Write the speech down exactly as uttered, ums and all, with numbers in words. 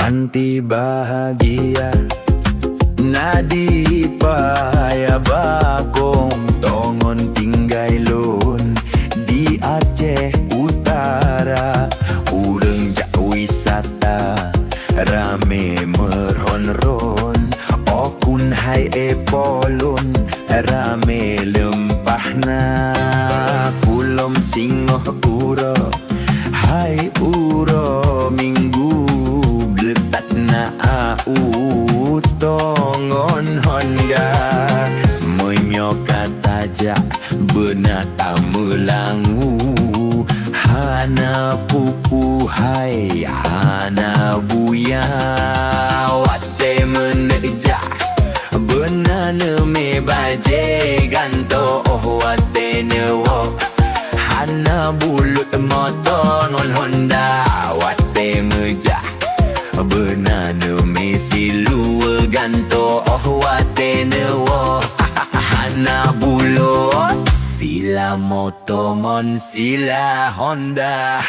Anti bahagia na di Paya Bakong, tongon tinggai lôn di Aceh Utara. Ureuëng jak wisata ramé meuron-ron, okun hai epolon ramé leumpah na. Kulom singoh uroe hai uroe minggu, bleutat na a u tongon honda. Meunyoe ka tajak beuna tameulangu, hana pupu hai hana buya. Watée meuneuk jak beuna neumé bajée gantoe, watée neuwoe hana bulut moto ngon honda. Watée meujak beuna neumé siluweue gantoe, watée neuwoe hana bulut sila moto ngon sila honda.